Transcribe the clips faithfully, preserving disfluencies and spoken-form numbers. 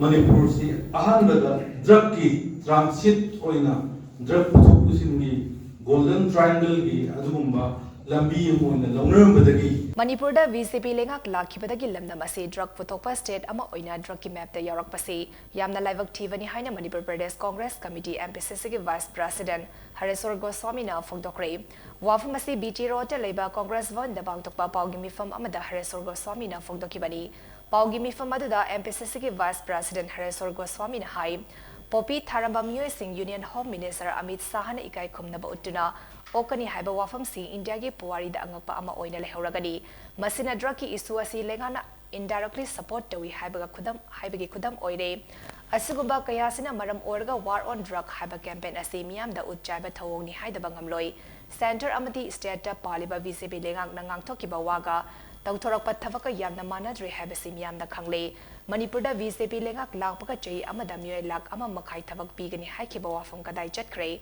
ꯃꯅꯤꯄꯨꯔꯁꯤ ꯑꯍꯥꯟꯕꯗ ꯗ꯭ꯔꯒꯀꯤ ꯇ꯭ꯔꯥꯟꯁꯤꯠ ꯑꯣꯏꯅ ꯗ꯭ꯔꯒ ꯄꯨꯊꯣꯛ ꯄꯨꯁꯤꯟꯒꯤ ꯒꯣꯜꯗꯟ ꯇ꯭ꯔꯥꯏꯡꯒꯜꯒꯤ ꯑꯗꯨꯒꯨꯝꯕ ꯂꯝꯕꯤ ꯑꯃ ꯑꯣꯏꯅ ꯂꯧꯅꯔꯝꯕꯗꯒꯤ, ꯃꯅꯤꯄꯨꯔꯗ ꯕꯤ ꯖꯦ ꯄꯤ ꯂꯩꯉꯥꯛ ꯂꯥꯛꯈꯤꯕꯗꯒꯤ ꯂꯝꯗꯝ ꯑꯁꯤ ꯗ꯭ꯔꯒ ꯄꯨꯊꯣꯛꯄ ꯁ꯭ꯇꯦꯠ ꯑꯃ ꯑꯣꯏꯅ ꯗ꯭ꯔꯒꯀꯤ ꯃꯦꯞꯇ ꯌꯥꯎꯔꯛꯄꯁꯤ ꯌꯥꯝꯅ ꯂꯥꯏꯕꯛ ꯊꯤꯕꯅꯤ ꯍꯥꯏꯅ Manipur Pradesh Congress committee, M P ꯁꯤ ꯁꯤꯒꯤ ꯚꯥꯏꯁ ꯄ꯭ꯔꯦꯁꯤꯗꯦꯟꯠ ꯍꯔꯦꯁ꯭ꯋꯔ ꯒꯣꯁ꯭ꯋꯥꯃꯤꯅ ꯐꯣꯡꯗꯣꯛꯈ꯭ꯔꯦ꯫ ꯋꯥꯐꯝ ꯑꯁꯤ ꯕꯤ ꯇꯤ ꯔꯣꯗꯇ ꯂꯩꯕ ꯀꯣꯡꯒ꯭ꯔꯦꯁ ꯚꯋꯟꯗ ꯄꯥꯡꯊꯣꯛꯄ ꯄꯥꯎꯒꯤ ꯃꯤꯐꯝ ꯑꯃꯗ ꯍꯔꯦꯁ꯭ꯋꯔ ꯒꯣꯁ꯭ꯋꯥꯃꯤꯅ ꯐꯣꯡꯗꯣꯛꯈꯤꯕꯅꯤ꯫ ꯄꯥꯎꯒꯤ ꯃꯤꯐꯝ ꯑꯗꯨꯗ ꯑꯦꯝ ꯄꯤ ꯁꯤ ꯁꯤꯒꯤ ꯚꯥꯏꯁ ꯄ꯭ꯔꯦꯁꯤꯗꯦꯟꯠ ꯍꯔꯦꯁ꯭ꯋꯔ ꯒꯣꯁ꯭ꯋꯥꯃꯤꯅ ꯍꯥꯏ, ꯄꯣꯄꯤ ꯊꯥꯔꯝꯕ ꯃꯤꯑꯣꯏꯁꯤꯡ ꯌꯨꯅꯤꯌꯟ ꯍꯣꯝ ꯃꯤꯅꯤꯁꯇꯔ ꯑꯃꯤꯠ ꯁꯥꯍꯅ ꯏꯀꯥꯏ ꯈꯨꯝꯅꯕ ꯎꯠꯇꯨꯅ ꯑꯣꯛꯀꯅꯤ ꯍꯥꯏꯕ ꯋꯥꯐꯝꯁꯤ ꯏꯟꯗꯤꯌꯥꯒꯤ ꯄꯨꯋꯥꯔꯤꯗ ꯑꯉꯛꯄ ꯑꯃ ꯑꯣꯏꯅ ꯂꯩꯍꯧꯔꯒꯅꯤ꯫ ꯃꯁꯤꯅ ꯗ꯭ꯔꯒꯀꯤ ꯏꯁꯨ ꯑꯁꯤ ꯂꯩꯉꯥꯛꯅ indirectly support ꯇꯧꯏ ꯍꯥꯏꯕꯒ ꯈꯨꯗꯝ, ꯍꯥꯏꯕꯒꯤ ꯈꯨꯗꯝ ꯑꯣꯏꯔꯦ꯫ ꯑꯁꯤꯒꯨꯝꯕ ꯀꯌꯥꯁꯤꯅ ꯃꯔꯝ ꯑꯣꯏꯔꯒ War on Drug ꯍꯥꯏꯕ ꯀꯦꯝꯄꯦꯟ ꯑꯁꯤ ꯃꯤꯌꯥꯝꯗ ꯎꯠ ꯆꯥꯏꯕ ꯊꯧꯑꯣꯡꯅꯤ ꯍꯥꯏꯗꯕ ꯉꯝꯂꯣꯏ꯫ ꯁꯦꯟꯇꯔ ꯑꯃꯗꯤ ꯁ꯭ꯇꯦꯠꯇ ꯄꯥꯜꯂꯤꯕ ꯕꯤ ꯖꯦ ꯄꯤ ꯂꯩꯉꯥꯛꯅ ꯉꯥꯡꯊꯣꯛꯈꯤꯕ ꯋꯥꯒ ꯇꯧꯊꯣꯔꯛꯄ ꯊꯕꯛꯀ ꯌꯥꯝꯅ ꯃꯥꯟꯅꯗ꯭ꯔꯦ ꯍꯥꯏꯕꯁꯤ ꯃꯤꯌꯥꯝꯅ ꯈꯪꯂꯦ꯫ ꯃꯅꯤꯄꯨꯔꯗ ꯕꯤ ꯖꯦ ꯄꯤ ꯂꯩꯉꯥꯛ ꯂꯥꯛꯄꯒ ꯆꯍꯤ ꯑꯃꯗ ꯃꯤꯑꯣꯏ ꯂꯥꯈ ꯑꯃ ꯃꯈꯥꯏ ꯊꯕꯛ ꯄꯤꯒꯅꯤ ꯍꯥꯏꯈꯤꯕ ꯋꯥꯐꯝ ꯀꯗꯥꯏ ꯆꯠꯈ꯭ꯔꯦ?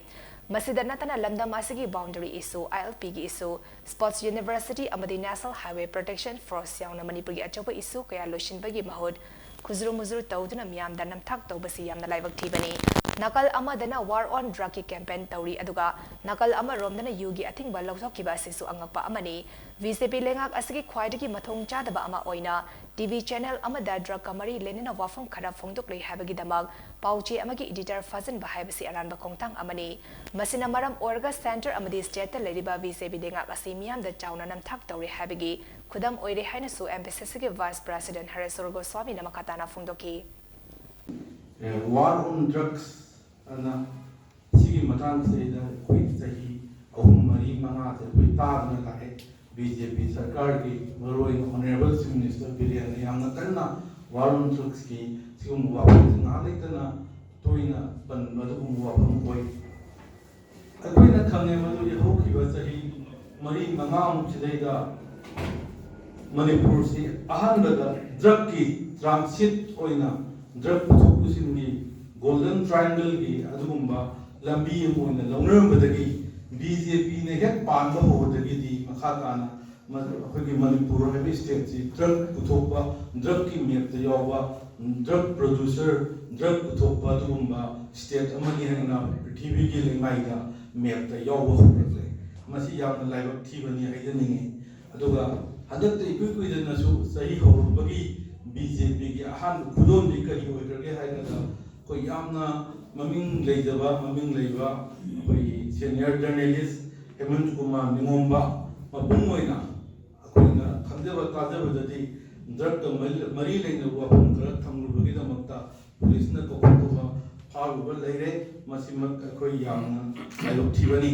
ꯃꯁꯤꯗ ꯅꯠꯇꯅ ꯂꯝꯗꯝ ꯑꯁꯤꯒꯤ boundary issue, ꯑꯥꯏ ꯑꯦꯜ ꯄꯤꯒꯤ issue, sports university ꯑꯃꯗꯤ national highway protection force ꯌꯥꯎꯅ ꯃꯅꯤꯄꯨꯔꯒꯤ ꯑꯆꯧꯕ issue ꯀꯌꯥ ꯂꯣꯏꯁꯤꯟꯕꯒꯤ ꯃꯍꯨꯠ ꯈꯨꯖꯨꯔꯨ ꯃꯨꯖꯨꯔꯨ ꯇꯧꯗꯨꯅ ꯃꯤꯌꯥꯝꯗ ꯅꯝꯊꯥꯛ ꯇꯧꯕꯁꯤ ꯌꯥꯝꯅ ꯂꯥꯏꯕꯛ ꯊꯤꯕꯅꯤ꯫ ꯅꯥꯀꯜ ꯑꯃꯗꯅ War on Drugꯀꯤ ꯀꯦꯝꯄꯦꯟ ꯇꯧꯔꯤ, ꯑꯗꯨꯒ ꯅꯥꯀꯜ ꯑꯃꯔꯣꯝꯗꯅ ꯌꯨꯒꯤ ꯑꯊꯤꯡꯕ ꯂꯧꯊꯣꯛꯈꯤꯕ ꯑꯁꯤꯁꯨ ꯑꯉꯛꯄ ꯑꯃꯅꯤ꯫ ꯕꯤ ꯖꯦ ꯄꯤ ꯂꯩꯉꯥꯛ ꯑꯁꯤꯒꯤ ꯈ꯭ꯋꯥꯏꯗꯒꯤ ꯃꯊꯣꯡ ꯆꯥꯗꯕ ꯑꯃ ꯑꯣꯏꯅ ꯇꯤ ꯚꯤ channel ꯑꯃꯗ ꯗ꯭ꯔꯒꯀ ꯃꯔꯤ ꯂꯩꯅꯅ ꯋꯥꯐꯝ ꯈꯔ ꯐꯣꯡꯗꯣꯛꯂꯤ ꯍꯥꯏꯕꯒꯤꯗꯃꯛ ꯄꯥꯎꯆꯦ ꯑꯃꯒꯤ editor ꯐꯥꯖꯤꯟꯕ ꯍꯥꯏꯕꯁꯤ ꯑꯔꯥꯟꯕ ꯈꯣꯡꯊꯥꯡ ꯑꯃꯅꯤ꯫ ꯃꯁꯤꯅ ꯃꯔꯝ ꯑꯣꯏꯔꯒ ꯁꯦꯟꯇꯔ ꯑꯃꯗꯤ ꯁ꯭ꯇꯦꯠꯇ ꯂꯩꯔꯤꯕ ꯕꯤ ꯖꯦ ꯄꯤ ꯂꯩꯉꯥꯛ ꯑꯁꯤ ꯃꯤꯌꯥꯝꯗ ꯆꯥꯎꯅ ꯅꯝꯊꯥꯛ ꯇꯧꯔꯤ ꯍꯥꯏꯕꯒꯤ ꯈꯨꯗꯝ ꯑꯣꯏꯔꯦ ꯍꯥꯏꯅꯁꯨ ꯑꯦꯝ ꯄꯤ ꯁꯤ ꯁꯤꯒꯤ ꯚꯥꯏꯁ ꯄ꯭ꯔꯦꯁꯤꯗꯦꯟꯠ ꯍꯔꯦꯁ꯭ꯋꯔ ꯒꯣꯁ꯭ꯋꯥꯃꯤꯅ ꯃꯈꯥ ꯇꯥꯅ ꯐꯣꯡꯗꯣꯛꯈꯤ꯫ ꯑꯦ, War on Drugs ꯑꯅ ꯁꯤꯒꯤ ꯃꯇꯥꯡꯁꯤꯗ ꯑꯩꯈꯣꯏ ꯆꯍꯤ ꯑꯍꯨꯝ, ꯃꯔꯤ, ꯃꯉꯥꯁꯦ ꯑꯩꯈꯣꯏ ꯇꯥꯗꯨꯅ ꯂꯥꯛꯑꯦ꯫ ꯕꯤ ꯖꯦ ꯄꯤ ꯁꯔꯀꯥꯔꯒꯤ, ꯃꯔꯨꯑꯣꯏꯅ Honourable Chief Minister ꯕꯤꯔꯦꯟꯅ ꯌꯥꯝꯅ ꯀꯟꯅ War on Drugsꯀꯤ ꯁꯤꯒꯨꯝꯕ ꯋꯥꯐꯝꯁꯤ ꯉꯥꯏꯍꯥꯛ ꯂꯩꯇꯅ ꯇꯣꯏꯅ ꯄꯟꯕ ꯑꯗꯨꯒꯨꯝꯕ ꯋꯥꯐꯝ ꯑꯣꯏ꯫ ꯑꯩꯈꯣꯏꯅ ꯈꯪꯉꯦ ꯃꯗꯨꯗꯤ ꯍꯧꯈꯤꯕ ꯆꯍꯤ ꯃꯔꯤ ꯃꯉꯥꯃꯨꯛꯁꯤꯗꯩꯗ ꯃꯅꯤꯄꯨꯔꯁꯤ ꯑꯍꯥꯟꯕꯗ ꯗ꯭ꯔꯒꯀꯤ ꯇ꯭ꯔꯥꯟꯁꯤꯠ ꯑꯣꯏꯅ ꯗ꯭ꯔꯒ ꯄꯨꯊꯣꯛ ꯄꯨꯁꯤꯟꯒꯤ ꯒꯣꯜꯗꯟ ꯇ꯭ꯔꯥꯏꯡꯒꯜꯒꯤ ꯑꯗꯨꯒꯨꯝꯕ ꯂꯝꯕꯤ ꯑꯃ ꯑꯣꯏꯅ ꯂꯧꯅꯔꯝꯕꯗꯒꯤ ꯕꯤ ꯖꯦ ꯄꯤꯅ ꯍꯦꯛ ꯄꯥꯟꯕ ꯍꯧꯕꯗꯒꯤꯗꯤ ꯃꯈꯥ ꯇꯥꯅ ꯃ-, ꯑꯩꯈꯣꯏꯒꯤ ꯃꯅꯤꯄꯨꯔ ꯍꯥꯏꯕ ꯁ꯭ꯇꯦꯠꯁꯤ ꯗ꯭ꯔꯒ ꯄꯨꯊꯣꯛꯄ, ꯗ꯭ꯔꯒꯀꯤ ꯃꯦꯞꯇ ꯌꯥꯎꯕ, ꯗ꯭ꯔꯒ ꯄ꯭ꯔꯣꯗ꯭ꯌꯨꯁꯔ, ꯗ꯭ꯔꯒ ꯄꯨꯊꯣꯛꯄ ꯑꯗꯨꯒꯨꯝꯕ ꯁ꯭ꯇꯦꯠ ꯑꯃꯅꯤ ꯍꯥꯏꯅ ꯄ꯭ꯔꯤꯊꯤꯕꯤꯒꯤ ꯂꯩꯃꯥꯏꯗ ꯃꯦꯞꯇ ꯌꯥꯎꯕ ꯍꯧꯔꯛꯂꯦ꯫ ꯃꯁꯤ ꯌꯥꯝꯅ ꯂꯥꯏꯕꯛ ꯊꯤꯕꯅꯤ ꯍꯥꯏꯖꯅꯤꯡꯉꯤ꯫ ꯑꯗꯨꯒ ꯍꯟꯗꯛꯇ ꯏꯀꯨꯏ ꯀꯨꯏꯗꯅꯁꯨ ꯆꯍꯤ ꯍꯧꯔꯛꯄꯒꯤ ꯕꯤ ꯖꯦ ꯄꯤꯒꯤ ꯑꯍꯥꯟꯕ ꯈꯨꯗꯣꯜꯗꯤ ꯀꯔꯤ ꯑꯣꯏꯈ꯭ꯔꯒꯦ ꯍꯥꯏꯔꯒ, ꯑꯩꯈꯣꯏ ꯌꯥꯝꯅ ꯃꯃꯤꯡ ꯂꯩꯖꯕ, ꯃꯃꯤꯡ ꯂꯩꯕ ꯑꯩꯈꯣꯏꯒꯤ ꯁꯦꯅꯤꯌꯔ ꯖꯔꯅꯦꯂꯤꯁ ꯍꯦꯃꯟ ꯀꯨꯃꯥꯔ ꯅꯤꯉꯣꯝꯕ ꯃꯄꯨꯡ ꯑꯣꯏꯅ ꯑꯩꯈꯣꯏꯅ ꯈꯪꯖꯕ ꯇꯥꯖꯕꯗꯗꯤ ꯗ꯭ꯔꯒꯀ ꯃꯔꯤ, ꯃꯔꯤ ꯂꯩꯅꯕ ꯋꯥꯐꯝ ꯈꯔ ꯊꯝꯂꯨꯕꯒꯤꯗꯃꯛꯇ ꯄꯨꯂꯤꯁꯅ ꯀꯧꯈꯠꯂꯨꯕ, ꯐꯥꯔꯨꯕ ꯂꯩꯔꯦ꯫ ꯃꯁꯤꯃꯛ ꯑꯩꯈꯣꯏ ꯌꯥꯝꯅ ꯂꯥꯏꯕꯛ ꯊꯤꯕꯅꯤ꯫